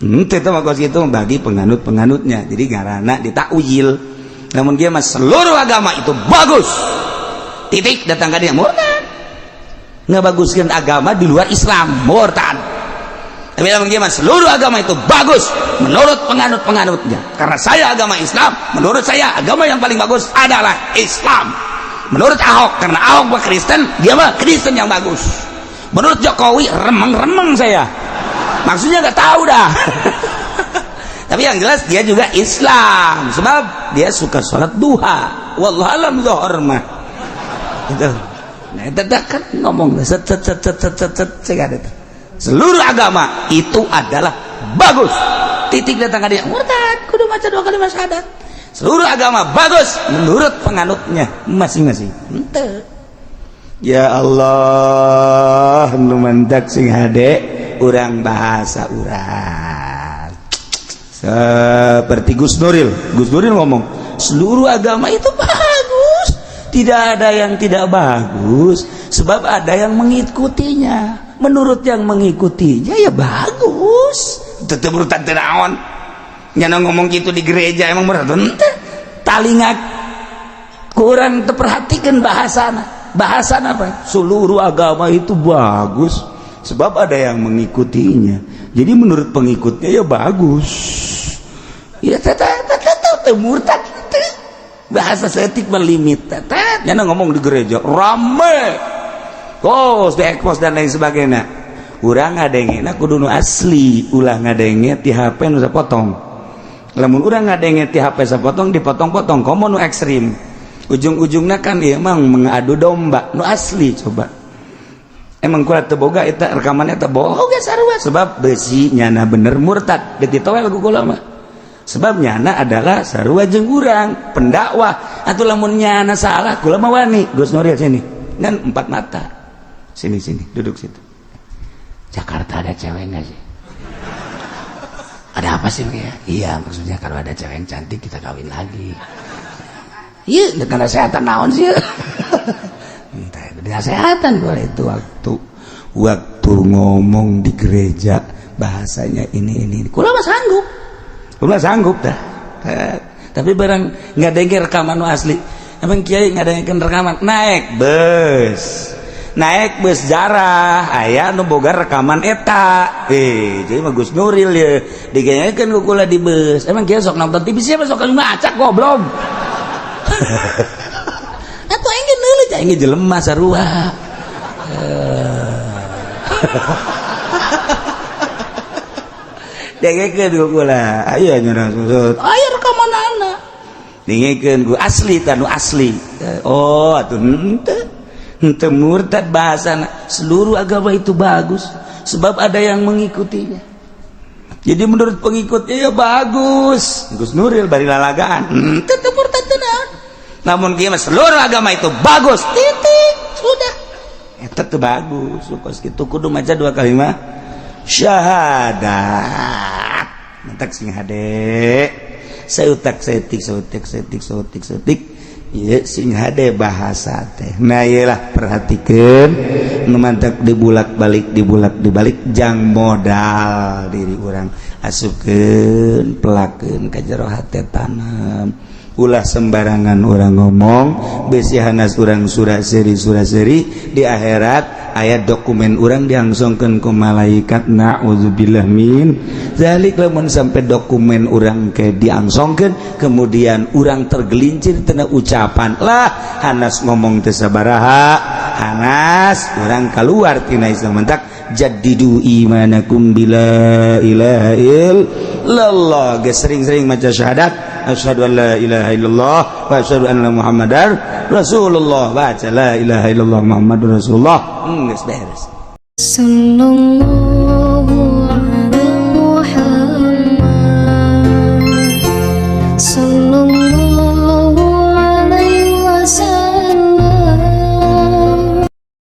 henteu teh mah kos kitu, bagi penganut-penganutnya, jadi ngaranna ditakwil. Lamun kieu mah seluruh agama itu bagus titik, datang kadinya murtad. Ngebaguskan agama di luar Islam, murtad. Tapi lamun kieu mah seluruh agama itu bagus menurut penganut-penganutnya, karena saya agama Islam, menurut saya agama yang paling bagus adalah Islam. Menurut Ahok, karena Ahok mah Kristen, dia mah Kristen yang bagus. Menurut Jokowi, remeng-remeng saya maksudnya nggak tahu dah. Tapi yang jelas dia juga Islam sebab dia suka sholat duha. Wallahu alam zuhur mah itu. Nah, itu kan ngomong set set set set set set set set. Seluruh agama itu adalah bagus, titik. Datang dia murtad kudu maca dua kali syahadat. Seluruh agama bagus menurut penganutnya masing-masing. Ente ya Allah, nu mantak sing hade urang bahasa urang seperti Gus Nuril. Gus Nuril ngomong seluruh agama itu bagus, tidak ada yang tidak bagus sebab ada yang mengikutinya. Menurut yang mengikutinya ya bagus. Tetep murtad teu naon. Nyana ngomong gitu di gereja emang murtad henteu. Talinga kurang terperhatikan bahasana. Bahasa apa? Seluruh agama itu bagus sebab ada yang mengikutinya. Jadi menurut pengikutnya ya bagus. Ya teteh teteh murtad teh. Bahasa setik melimit teteh. Nyana ngomong di gereja rame. Kos di ekpos dan lain sebagainya. Urang ngadenge kudu nu asli, ulah ngadenge ti HP nu sapotong. Lamun urang ngadenge ti HP sapotong, dipotong-potong, komo nu ekstrim. Ujung-ujungnya kan ieu emang mengadu domba. Nu asli coba. Emang kula teu boga eta rekamannya, teu boga sarua sebab besi nyana bener murtad dititowel ku kula mah. Sebab nyana adalah sarua jeung urang pendakwah atuh. Lamun nyana salah, kula mah wani. Gus Nuril sini kan empat mata, sini sini duduk situ. Jakarta ada cewek nggak sih? Ada apa sih ya? Iya, maksudnya kalau ada cewek yang cantik kita kawin lagi. Iya, dengan kesehatan naon sih? Entah, kesehatan boleh itu. Waktu waktu ngomong di gereja bahasanya ini, kula mah sanggup, kula sanggup dah. Tapi barang nggak denger rekaman nu asli. Emang kiai nggak dengerin rekaman? Naik bus, naik bus jarah aya nu boga rekaman eta. Jadi mah Gus Nuril ya digenyekeun ku kula di bus. Emang kiai sok nonton TV? Siapa sok ngacak, goblok? Atuh aing ge neuleuh, aing ge jelema sarua. Dengekeun ku kula, ayo nyurang susut, aya rekamanana, dengekeun ku asli tah, nu asli. Oh, atuh henteu henteu murtad. Bahasana seluruh agama itu bagus sebab ada yang mengikutinya. Jadi menurut pengikutnya ya bagus. Gus Nuril bari lalagaan henteu teu murtad teu naon. Namun kieu mah seluruh agama itu bagus, titik, sudah. Eta teu bagus kos kitu, kudu maca dua kalimat syahadat. Mantak sing hade seutak setik seutik setik seutik setik. Ieu sing hade bahasa teh. Nah, ieu lah, perhatikeun nu mantak dibulak balik, dibulak dibalik jang modal diri urang. Asupkeun, pelakeun ka jero hate, tanam. Ulah sembarangan orang ngomong. Besi hanas urang surat seri surat seri di akhirat ayat dokumen urang diangsongkeun ku malaikat. Naudzubillah min zalik. Lamun sampai dokumen urang ke diangsongkeun, kemudian urang tergelincir tina ucapan lah, hanas ngomong teu sabaraha, hanas urang keluar tina Islam. Mentak jaddidu imanakum bila ilaha illallah. Geus sering-sering maca syahadat, asyhadu an la ilaha illallah wa asyhadu anna muhammadar rasulullah. Baca la ilaha illallah muhammadur rasulullah, geus beres. Sallallahu